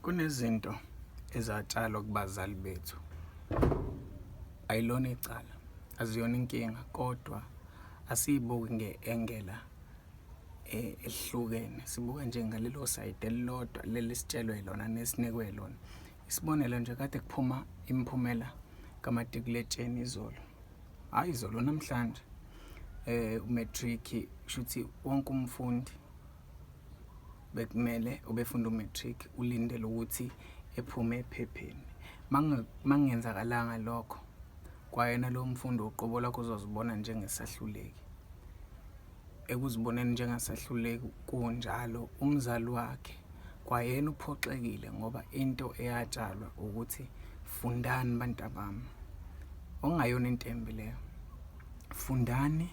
Kunezinto ezatshalwa kubazali bethu. Ayilona icala, aziyona inkinga kodwa asiyibuki nge-engela elihlukene, sibuka nje ngalelo sayidi elilodwa leli esitshelwe lona nesinikwe lona. Isibonelo nje, kade kuphuma imiphumela kamatikuletsheni izolo, hhayi izolo, namhlanje, u-matric, kushuthi wonke umfundi bekumele ubefunda u-matric ulindele ukuthi ephume ephepheni. Makungenzakalanga lokho, kwayena lowo mfundi uqobo lwakhe uzozibona njengesahluleki. Ekuziboneni njengasahluleki kunjalo, umzali wakhe kwayena uphoxekile ngoba into eyatshalwa ukuthi fundani bantabami, okungayona into embi leyo. Fundani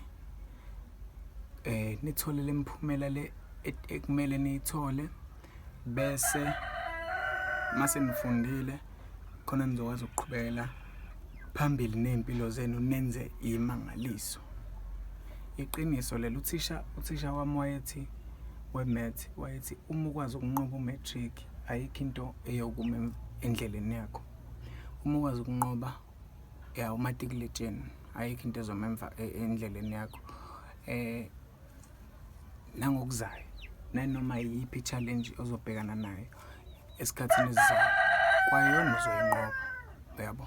nithole le miphumela le ekumele niyithole, bese mase nifundile khona nizokwazi ukuqhubekela phambili ney'mpilo zenu nenze iy'mangaliso. Iqiniso lelo, uthisha wami wayethi we-math, wayethi uma ukwazi ukunqoba u-matric ayikho into eyokuma endleleni yakho. Uma ukwazi ukunqoba ya umatikuletsheni ayikho into ezoma emva endleleni yakho. Nangokuzayo nanoma iyiphi i-challenge ozobhekana nayo esikhathini esizayo kwayona uzoyinqoba, uyabo?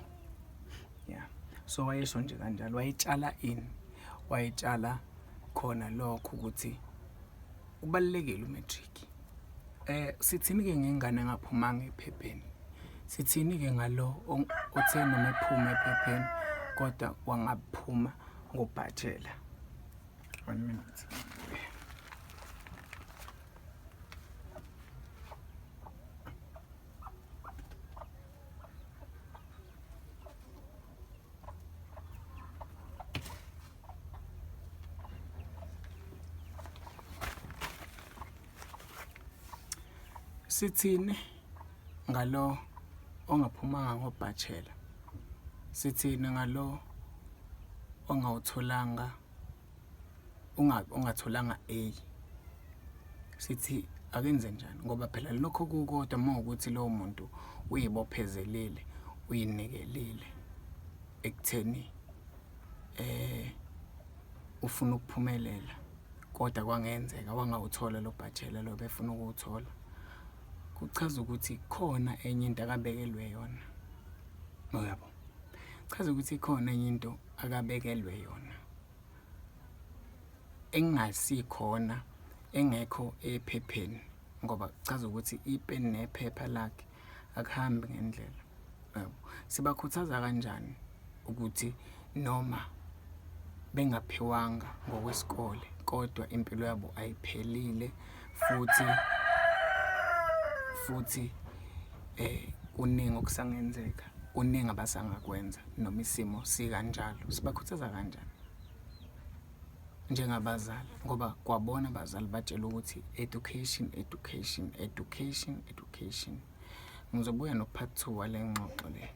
Ya, so wayesho nje kanjalo, wayetshala ini? Wayetshala khona lokho ukuthi kubalulekile u-matric. Sithini-ke ngengane engaphumanga ephepheni? Sithini-ke ngalo othe noma ephuma ephepheni kodwa wangaphuma ngobhajela? One minute. Sithini ngalo ongaphumanga ngobhajela? Sithini ngalo ongawutholanga ongatholanga A? Sithi akenze njani? Ngoba phela lokho kukodwa uma kuwukuthi lowo muntu uyibophezelile, uyinikelile ekutheni ufuna ukuphumelela kodwa kwangenzeka wangawuthola lo bhajela lo obefuna ukuwuthola. Kuchaza ukuthi khona enye into akabekelwe yona, uyabo? Chaza ukuthi khona enye into akabekelwe yona engasikhona, engekho ephepheni, ngoba kuchaza ukuthi ipeni nephepha lakhe akuhambi ngendlela, uyabo? Sibakhuthaza kanjani ukuthi noma bengaphiwanga ngokwesikole kodwa impilo yabo ayiphelile futhi kuningi okusangenzeka, kuningi abasangakwenza noma isimo sikanjalo. Sibakhuthaza kanjani njengabazali? Ngoba kwabona abazali batshelwe ukuthi education, education, education, education. Ngizobuya no-part two wale ngxoxo le.